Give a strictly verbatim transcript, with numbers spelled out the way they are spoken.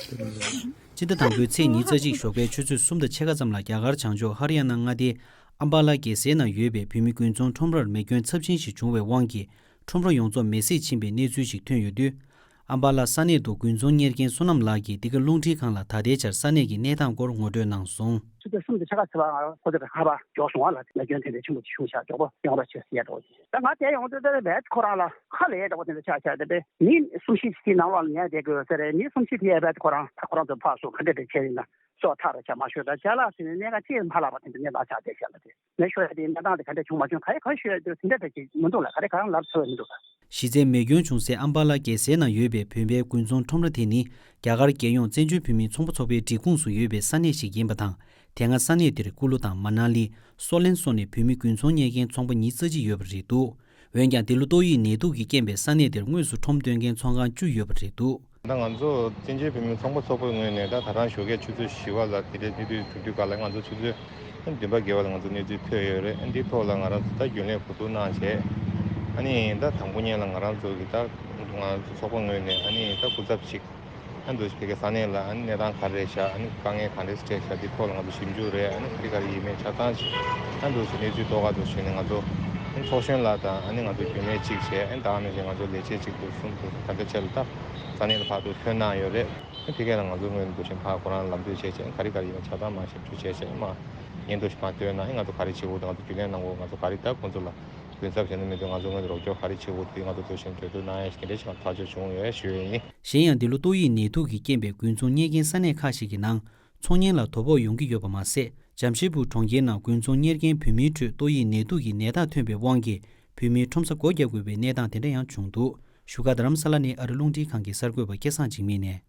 སྤྱི་ཟླ་དང་པོའི་ཚེས་ཉི་ཤུ་རྩ་གཅིག་ཞོགས་པའི་ཆུ་ཚོད་གསུམ་དང་ཕྱེད་ཀ་ཙམ་ལ་རྒྱ་གར་བྱང་ཕྱོགས་ཧ་རི་ཡ་ན་མངའ་སྡེའི་ཨམ་བྷ་ལ་རྒྱལ་སའི་ནང་ཡོད་པའི་བོད་མི་དགུན་ཚོང་ཁྲོམ་རར་མེ་སྐྱོན་ཚབས་ཆེན་ཞིག་བྱུང་བའི་དབང་གིས། ཁྲོམ་ར་ཡོངས་རྫོགས་མེ་བསྲེགས་ཕྱིན་པའི་གནས་ཚུལ་ཞིག་ཐོན་ཡོད་དུས། ཨམ་བྷ་ལ་ས་གནས་དུ་དགུན་ཚོང་གཉེར་མཁན་བསོད་ནམས་ལགས་ཀྱིས་འདི་ག་རླུང་འཕྲིན་ཁང་ལ་ད་ལྟའི་ཆར་ས་གནས་ཀྱི་གནས་སྟངས་སྐོར་ངོ་སྤྲོད་གནང་སོང་། ཆུ་ཚོད་གསུམ་དང་ཕྱེད་ཀ་ཙམ་ལ་ཁོ་ཚོ་གི་ཁང་པ་མགྱོགས་སོང་བ་ལ་མེ་སྐྱོན་དེ་འདྲ་ཆེན་པོ་ཞིག་བྱུང་ཤག་མགྱོགས་པོ་ཡོང་རོགས་བྱེད་ཟེར་ཡ་འདྲ་བོ་ཅིག་ད་ང་དེ་ཡོང་དུས་དེ་རྦད་ཁོ་རང་ལ་ཧ་ལས་འདྲ་བོ་དེ་འདྲ་ཆགས་ཤག་དེ་རྦད་མི་གསུམ་བཞི་ཅིག་ནང་ལོགས་ལ་ཉལ་བསྡད་དགོས་ཟེར་རེད། མི་གསུམ་བཞི་དེ་རྦད་ཁོ་རང་ད་ཁོ་རང་ཚོ་ཕར་སོང་ག་འདྲ་འདྲ་བྱས་ཡིན་ན་སྲོག་ཐར་ར་ཆ་མ་ཤོད་ད་ཅ་ལག་ཟིན་ནས་གནད་འགག་ཅི་ཡང་མ་ལྷག་པ་དེ་འདྲ་གནས་སྟངས་ཆགས་བསྡད་ཤག་ལ་དེ། ངས་ཤོད་ཡ་དེ་གནས་སྟངས་དེ་ག་འདྲ་བྱུང་མ་བྱུང་ག་རེ་ག་རེ་ཤོད་ཡ་དེ་དེ་འདྲ་དེ་ཅིག་མི་འདུག་ལ། ག་རེ་ག་རང་ལབ་ཐུབ་ཡ་མི་འདུག་ལ། གཞི་རྩའི་མེ་སྐྱོན་བྱུང་སའི་ཨམ་བྷ་ལ་རྒྱལ་སའི་ནང་ཡོད་པའི་བོད་པའི་དགུན་ཚོང་ཁྲོམ་ར་དེ་ནི་རྒྱ་གར་རྒྱལ་ཡོངས་བཙན་བྱོལ་བོད་མིའི་ཚོང་པ་ཚོགས་པའི་སྒྲིག་ཁོངས་སུ་ཡོད་པའི་ས་གནས་ཤིག་ཡིན་པ་དང་། དེ་སྔ་ས་གནས་དེར་ཀུ་ལུ་དང་མ་ན་ལི། སོ་ལན་སོགས་ནས་བོད་མི་དགུན་ཚོང་གཉེར་མཁན་ཚོང་པ་ཉིས་རྩ་གཅིག་ཡོད་པ་རེད་འདུག་འོན་ཀྱང་འདི་ལོ་ཏོག་དབྱིབས་ནད་དུག་གི་རྐྱེན་པས་ས་གནས་དེར་དངོས་སུ་ཁྲོམ་སྟོན་མཁན་ཚོང་ཁང་བཅུ་ཡོད་པ་རེད་འདུག་ད་ང་ཚོ་བཙན་བྱོལ་བོད་མིའི་ཚོང་པ་ཚོགས་པའི་ངོས་ནས་ད་ད་རང་ཞོགས་ཀས་ཆུ་ཚོད་བཞི་པ་ལ་དེ་འདྲའི་གནས་ཚུལ་གྲུབ་དུས་ག་ལ་ང་ཚོ་ཆུ་ཚོད་བདུན་པ་བརྒྱད་པ་ལ་ང་ཚོ་གནས་ཚུལ་ཐོས་ཡོད་རེད། འདིའི་ཐོག་ལ་ང་རང་ཚོ་ད་རྒྱུན་ལས་གོ་བསྡུར་གནང་བྱས། ཨ་ནི་ད་དང་པོ་ཉིད་ལ་ང་རང་ཚོ་གི་ད་ང་ཚོ་ཚོགས་པ་ངོས་ནས་ཨ་ནི་ད་སྐུ་ཚབ་ཅིག་ཨ་འདུག་ཕ་གི་ས་གནས་ལ་ཨ་ནི་གནས་སྟངས་ག་རེ་རེད་ཤག་ཨ་ནི་དཀའ་ངལ་ག་འདྲས་འཕྲད་ཤག་འདི་ཐོག་ལ་ང་ཚོ་ཞིབ་འཇུག་རེད། ཨ་ནི་ག་རེ་ག་རེ་ཡིན་མིན་ཆ་ཚང་ཞིག་ཨ་འདུག་གནས་ཚུལ་རྟོགས་ག་འདུག་ཞུས་ནས་ང་ཚོ་ཨ་ནི་ཚོགས་གཞོན་ལགས་དང་ཨ་ནི་ང་ཚོ་རྒྱུན་ལས་གཅིག་བྱས། ཨ་ནི་ད་ག་ནང་བཞིན་ང་ཚོ་ལས་བྱེད་གཅིག་འདུག་གསུམ་འདུག་ད་ལྟའི་ཆར་ལ་ད་ས་གནས་ལ་ཕར་ཚུར་ཐོན་གནང་ཡོད་རེད། ཨ་ཕ་གི་ལ་ང་ཚོ་སྔོན་འདུག་བཞིན་ཕར་ཁོ་རང་ལམ་སྟོན་བྱས་བྱས། ཨ་ནི་ག་རེ་ག་རེ་ཡིན་མིན་ཆ་ཚང་མར་ཞིབ་འཇུག་བྱས་བྱས། ཨ་ནི་མར་སྙན་ཐོ་ཞིག་མར་བཏོན་གནང་། ཨ་ནི་ང་ཚོ་ག་རེ་བྱེད་དགོས་འདུག་ང་ཚོ་རྒྱུན་ལས་ནང་ཁོ་ང་ཚོ་ག་རེ་ད་ཁོང་ཚོ་ལ་གུན་གསབ་བྱས་ན་མི་འདུག་ང་ཚོ་ངོས་ནས་རོགས་སྐྱོར་ག་རེ་བྱེད་དགོས་འདུག་ང་ཚོ་འདུག་བཞིན་གྲོས་བསྡུར་གནང་ཡ་ཞིག་དེ་འདྲ་ཞིག་ཐག་གཅོད་བྱུང་ཡོད་ཞུ་ཡ་ཡིན། གཞན་ཡང་འདི་ལོ་ཏོག་དབྱིབས་ནད་དུག་གི་རྐྱེན་པས་དགུན་ཚོང་གཉེར་མཁན་ས་གནས་ཁག་ཞིག་གི་ནང་ཚོང་གཉེར་ལ་དོ་ཕོག་ཡོང་གི་ཡོད་པ་མ་ཟད། ཇམ་ཤེད་ཕུར་གྲོང་ཁྱེར་ནང་དགུན་ཚོང་གཉེར་མཁན་བོད་མིའི་ཁྲོད་ཏོག་དབྱིབས་ནད་དུག་གི་ནད་རྟགས་ཐོན་པའི་དབང་གིས་བོད་མིའི་ཁྲོམ་ས་སྒོ་རྒྱག་དགོས་པའི་གནས་སྟངས་དེ་འདྲ་ཡང་བྱུང་འདུག་བཞུགས་སྒར་རྡ་རམ་ས་ལ་ནས་ཨ་རི་རླུང་འཕྲིན་ཁང་གི་གསར་འགོད་པ་སྐལ་བཟང་འཇིགས་མེད་ནས།